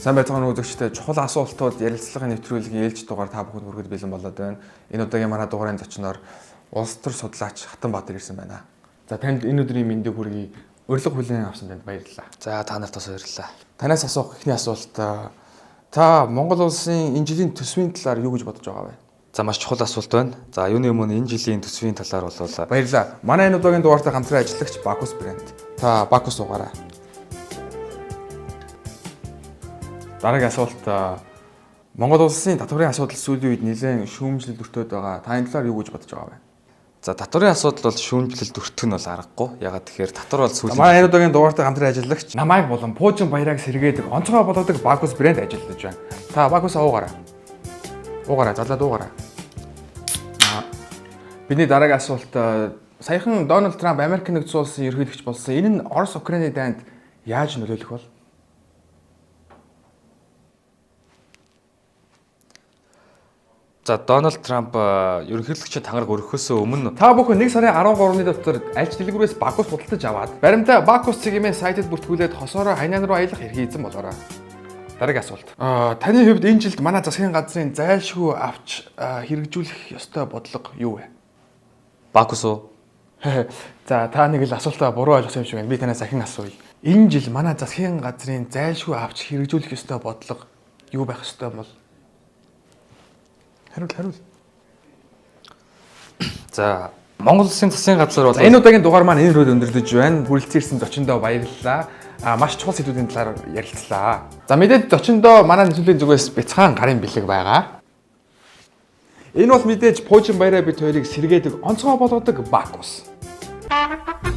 Сайн байцгаана уу үзэгчдээ, чухал асуултууд ярилцлагын нэвтрүүлгийн ээлж дугаар та бүхэнд хүргэхэд бэлэн болоод байна. Энэ удаагийн манай дугаарын зочноор улс төр судлаач Хатанбаатар ирсэн байна. За, танд энэ өдрийн мэндийг хүргэе. Урилга хүлээн авсан танд баярлалаа. За, та нарт бас баярлалаа. Танаас асуух эхний асуулт, та Монгол улсын энэ жилийн төсвийн талаар юу гэж бодож байгаа вэ? За, маш чухал асуулт байна. За, юуны өмнө энэ жилийн төсвийн талаар бол Баярлалаа. Манай энэ удаагийн дугаартай хамтран ажиллагч Bacchus брэнд. Та Bacchus уугаарай. Дараагийн асуулт, Монгол улсын татварын асуудал сүүлийн үед нэлээд шүүмжлэл өртөөд байгаа. Та энэ талаар юу гэж бодож байгаа вэ? За, татварын асуудал бол шүүмжлэл өртөх нь бол аргагүй. Ягаад тэгэхээр татвар бол сүүлийн Манай энэ удаагийн дугаартай хамтран ажиллагч намайг болон пуужин баяраг сэргээдэг, онцгой болгодог Bacchus брэнд ажиллаж байна. Та Bacchus уугаарай. Уугаарай, залаад уугаарай. Бидний дараагийн асуулт, саяхан Дональд Трамп Америк нэгдсэн улсын ерөнхийлөгч болсон. Энэ нь Орос Украины дайнд яаж нөлөөлөх бол? За, Дональд Трамп ерөнхийлөгчийн тангараг өргөхөөсөө өмнө Та бүхэн 1 сарын 13-ны дотор альч дэлгүүрээс Bacchus худалдаж аваад баримтаа Bacchus цэгийн сайтад бүртгүүлээд хосоороо Хайнан руу аялах эрхийг эзэн болоорой. Дараагийн асуулт. Таны хувьд энэ жилд манай засгийн газрын зайлшгүй авч хэрэгжүүлэх ёстой бодлого юу вэ? Бакус уу? За, та нэг л асуултаа буруу ойлгосон юм шиг байна. Би танаас ахин асууя. Энэ жил манай засгийн газрын зайлшгүй авч хэрэгжүүлэх ёстой бодлого юу байх ёстой бол? Хариул, хариул. За, Монгол улсын засгийн газар бол За, энэ удаагийн дугаар маань энэ рүү өндөрлөж байна. Хүрэлцэн ирсэн зочиндоо баярлалаа. Маш чухал сэдвүүдийн талаар ярилцлаа. За, мэдээд зочиндоо манай нэвтрүүлгийн зүгээс бяцхан гарын бэлэг байгаа. Энэ бол мэдээж пуужин баяраа бид хоёрыг сэргээдэг, онцгой болгодог Бакус. Thank